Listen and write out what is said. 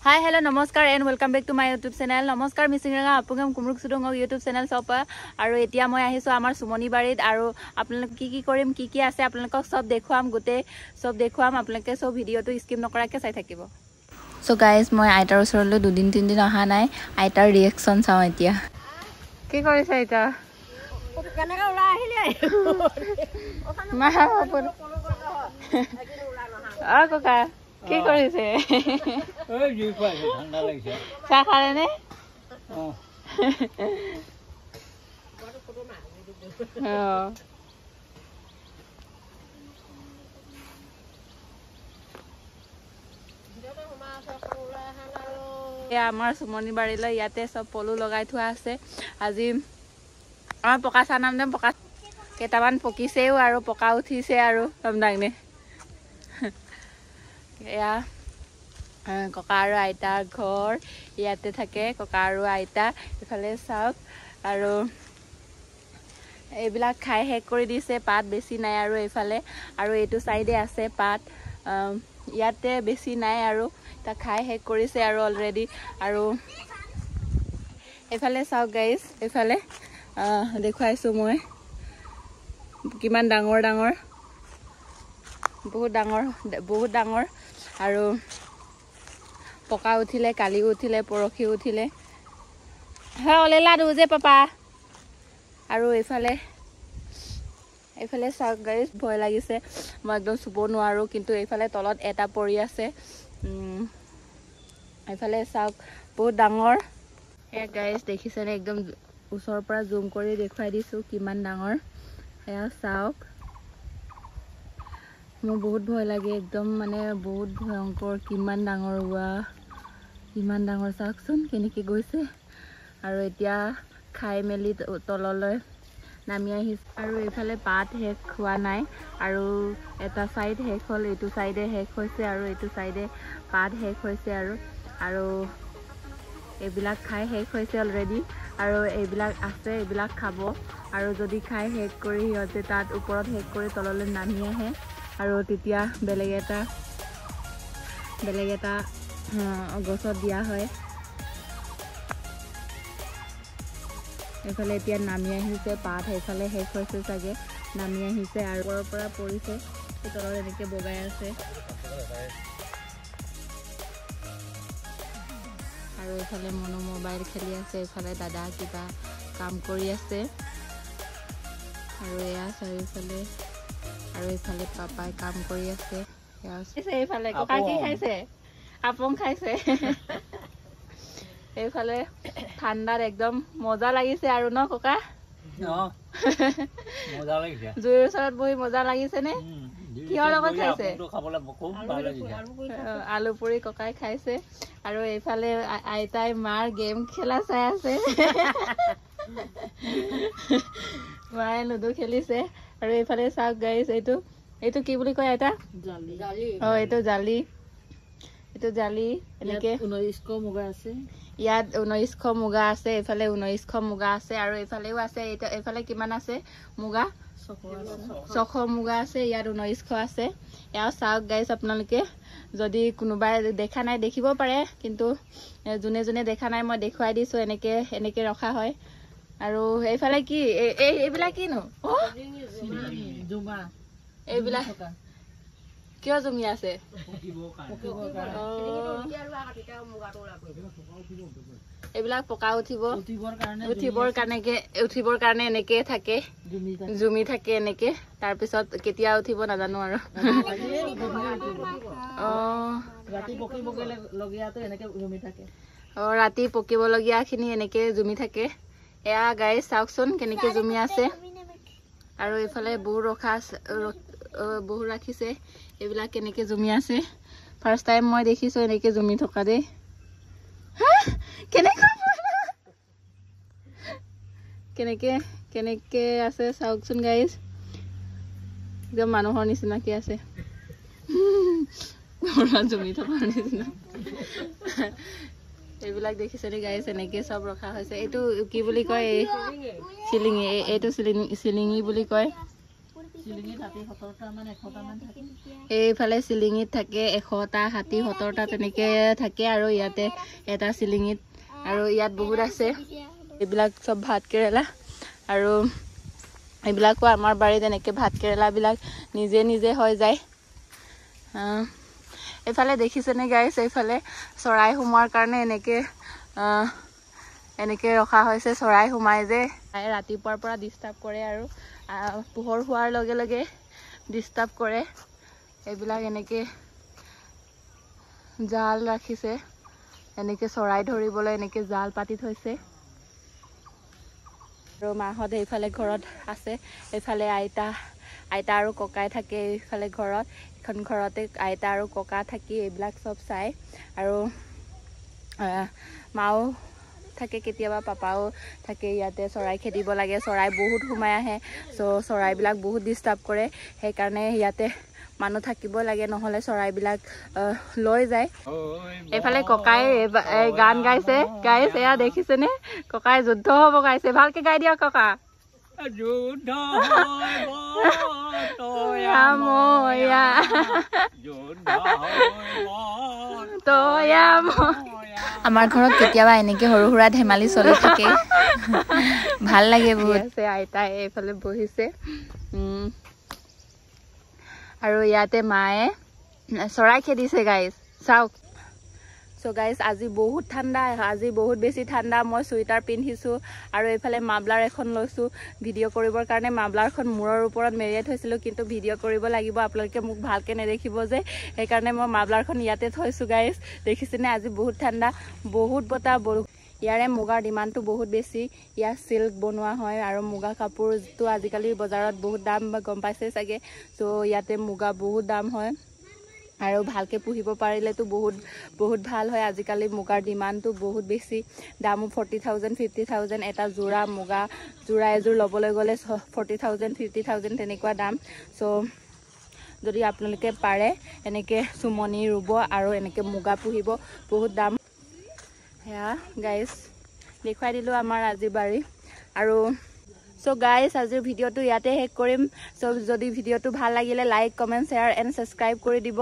Hi hello' নমস্কাৰ and welcome back to my YouTube channel. নমস্কাৰ মিচিংৰঙা আপুঙম কুমৰুক চুডুঙক YouTube channel চব। আৰু এতিয়া মই আহিছোঁ আমাৰ চুমনিবাৰীত আৰু আপোনালোক কি কি কৰিম, কি কি আছে আপোনালোকক চব দেখুৱাম, গোটেই চব দেখুৱাম। আপোনালোকে চব ভিডিঅ'টো স্কিপ নকৰাকৈ চাই থাকিব। চ' গাইজ, মই আইতাৰ ওচৰলৈ দুদিন তিনিদিন অহা নাই, আইতাৰ ৰিয়েকশ্যন চাওঁ এতিয়া। কি কৰিছে আইতা? অ ককা, কি কৰিছে? চাহ খালেনে? এয়া আমাৰ চুমনি বাৰীলৈ ইয়াতে চব পলু লগাই থোৱা আছে। আজি আমাৰ পকা চাহ নাম দিম, পকা কেইটামান পকিছেও আৰু পকা উঠিছে আৰু ডাঙনে। এয়া ককা আৰু আইতাৰ ঘৰ, ইয়াতে থাকে ককা আৰু আইতা। ইফালে চাওক, আৰু এইবিলাক খাই শেষ কৰি দিছে, পাত বেছি নাই আৰু এইফালে। আৰু এইটো চাইডে আছে পাত, ইয়াতে বেছি নাই আৰু তাক খাই শেষ কৰিছে আৰু অলৰেডি। আৰু এইফালে চাওক গাইজ, এইফালে দেখুৱাইছোঁ মই কিমান ডাঙৰ ডাঙৰ, বহুত ডাঙৰ, বহুত ডাঙৰ। আৰু পকা উঠিলে, কালিও উঠিলে, পৰহিও উঠিলে। হে অলেলা যে পাপা। আৰু এইফালে এইফালে চাওক গাইজ, ভয় লাগিছে, মই একদম চুব নোৱাৰোঁ, কিন্তু এইফালে তলত এটা পৰি আছে। এইফালে চাওক বহুত ডাঙৰ। এয়া গাইজ দেখিছেনে, একদম ওচৰৰ পৰা জুম কৰি দেখুৱাই দিছোঁ কিমান ডাঙৰ। এয়া চাওক, মোৰ বহুত ভয় লাগে একদম, মানে বহুত ভয়ংকৰ, কিমান ডাঙৰ, ৱা কিমান ডাঙৰ, চাওকচোন কেনেকৈ গৈছে। আৰু এতিয়া খাই মেলি তললৈ নামি আহিছে। আৰু এইফালে পাত শেষ হোৱা নাই, আৰু এটা ছাইড শেষ হ'ল, এইটো ছাইডে শেষ হৈছে, আৰু এইটো ছাইডে পাত শেষ হৈছে। আৰু আৰু এইবিলাক খাই শেষ হৈছে অলৰেডি। আৰু এইবিলাক আছে, এইবিলাক খাব। আৰু যদি খাই শেষ কৰি সিহঁতে তাত ওপৰত শেষ কৰি তললৈ নামি আহে, আৰু তেতিয়া বেলেগ এটা গছত দিয়া হয়। এইফালে এতিয়া নামি আহিছে পাত, সেইফালে শেষ হৈছে চাগে, নামি আহিছে আৰু ওপৰৰ পৰা পৰিছে, তলত এনেকৈ বগাই আছে। আৰু এইফালে মনো মোবাইল খেলি আছে, এইফালে দাদা কিবা কাম কৰি আছে। আৰু এয়া চাৰিওফালে, আৰু এইফালে পাপাই কাম কৰি আছে। এইফালে ককা কি খাইছে? আপং খাইছে। এইফালে ঠাণ্ডাত একদম মজা লাগিছে আৰু ন ককা? জুইৰ ওচৰত বহি মজা লাগিছে নে? কিহৰ লগত খাইছে? আলু পুৰি ককাই খাইছে। আৰু এইফালে আইতাই মাৰ গেম খেলা চাই আছে, মায়ে লুডু খেলিছে। আৰু এইফালে চাওক গাইজ, এইটো এইটো কি বুলি কয় আইতা? অ এইটো জালি, এইটো জালি। এনেকে 1900 মুগা আছে, ইয়াত 1900 মুগা আছে, এইফালে 1900 মুগা আছে, আৰু এইফালেও আছে। এইফালে কিমান আছে মুগা? 600 মুগা আছে, ইয়াত 1900 আছে। এয়া চাওক গাইজ, আপোনালোকে যদি কোনোবাই দেখা নাই দেখিব পাৰে, কিন্তু যোনে যোনে দেখা নাই মই দেখুৱাই দিছোঁ। এনেকে এনেকে ৰখা হয়। আৰু এইফালে কি এইবিলাক কিনো এইবিলাক কিয় জমি আছে? এইবিলাক পকা উঠিব, উঠিবৰ কাৰণে, উঠিবৰ কাৰণে এনেকে থাকে, জুমি থাকে এনেকে। তাৰপিছত কেতিয়া উঠিব নাজানো আৰু। অ ৰাতি পকিবলগীয়া খিনি এনেকে জুমি থাকে। এয়া গাইজ চাওকচোন কেনেকে জুমি আছে। আৰু এইফালে বহু ৰখা, বহু ৰাখিছে, এইবিলাক কেনেকে জুমি আছে। ফাৰ্ষ্ট টাইম মই দেখিছো এনেকে জুমি থকা দেই। কেনেকুৱা কেনেকে কেনেকে আছে চাওকচোন গাইজ, একদম মানুহৰ নিচিনাকে আছে, জুমি থকাৰ নিচিনা। এইবিলাক দেখিছেনে গাইজ, এনেকে চব ৰখা হৈছে। এইটো কি বুলি কয়? এই চিলিঙি, এইটো চিলিঙি বুলি কয়। এইফালে চিলিঙিত থাকে 100টা হাতী, 70টা তেনেকে থাকে। আৰু ইয়াতে এটা চিলিঙিত, আৰু ইয়াত বহুত আছে। এইবিলাক চব ভাত কেৰেলা, আৰু এইবিলাকো আমাৰ বাৰীত এনেকে ভাত কেৰেলাবিলাক নিজে নিজে হৈ যায়। এইফালে দেখিছেনে গাইছ, এইফালে চৰাই সোমোৱাৰ কাৰণে এনেকে এনেকে ৰখা হৈছে। চৰাই সোমাই যে ৰাতিপুৱাৰ পৰা ডিষ্টাৰ্ব কৰে, আৰু পোহৰ হোৱাৰ লগে লগে ডিষ্টাৰ্ব কৰে। এইবিলাক এনেকে জাল ৰাখিছে, এনেকে চৰাই ধৰিবলৈ এনেকে জাল পাতি থৈছে। আৰু মাহঁত এইফালে ঘৰত আছে। এইফালে আইতা আৰু ককাই থাকে এইফালে ঘৰত। এখন ঘৰতে আইতা আৰু ককা থাকি এইবিলাক চব চায়। আৰু মাও থাকে, কেতিয়াবা পাপাও থাকে। ইয়াতে চৰাই খেদিব লাগে, চৰাই বহুত সোমাই আহে। চ' চৰাইবিলাক বহুত ডিষ্টাৰ্ব কৰে, সেইকাৰণে ইয়াতে মানুহ থাকিব লাগে, নহ'লে চৰাইবিলাক লৈ যায়। এইফালে ককাই গান গাইছে গাইছে, এয়া দেখিছেনে? ককাই যুদ্ধ হ'ব গাইছে। ভালকে গাই দিয়ক ককা। যুদ্ধ আমাৰ ঘৰত কেতিয়াবা এনেকে সৰু সুৰা ধেমালি চলি থাকে, ভাল লাগে বহুত। আইতাই এইফালে বহিছে, আৰু ইয়াতে মায়ে চৰাই খেদিছে গাইজ, চাওক। চ' গাইজ, আজি বহুত ঠাণ্ডা, আজি বহুত বেছি ঠাণ্ডা। মই চুৱেটাৰ পিন্ধিছোঁ, আৰু এইফালে মাফলাৰ এখন লৈছোঁ ভিডিঅ' কৰিবৰ কাৰণে। মাফলাৰখন মূৰৰ ওপৰত মেৰিয়াই থৈছিলোঁ, কিন্তু ভিডিঅ' কৰিব লাগিব, আপোনালোকে মোক ভালকৈ নেদেখিব যে, সেইকাৰণে মই মাফলাৰখন ইয়াতে থৈছোঁ গাইজ। দেখিছেনে, আজি বহুত ঠাণ্ডা, বহুত বতাহ, বৰষুণ। ইয়াৰে মুগাৰ ডিমাণ্ডটো বহুত বেছি। ইয়াৰ চিল্ক বনোৱা হয়, আৰু মুগা কাপোৰটো আজিকালি বজাৰত বহুত দাম, গম পাইছে চাগে। চ' ইয়াতে মুগা বহুত দাম হয়, আৰু ভালকৈ পুহিব পাৰিলেতো বহুত বহুত ভাল হয়। আজিকালি মুগাৰ ডিমাণ্ডটো বহুত বেছি, দামো 40,000 50,000 এটা যোৰা মুগা যোৰা এযোৰ ল'বলৈ গ'লে 40,000 50,000 তেনেকুৱা দাম। চ' যদি আপোনালোকে পাৰে এনেকৈ চুমনি ৰুব আৰু এনেকৈ মুগা পুহিব, বহুত দাম। সেয়া গাইজ, দেখুৱাই দিলোঁ আমাৰ আজিৰ বাৰী। আৰু চ' গাইজ, আজিৰ ভিডিঅ'টো ইয়াতে শেষ কৰিম। চ' যদি ভিডিঅ'টো ভাল লাগিলে like, comment, share and subscribe কৰি দিব।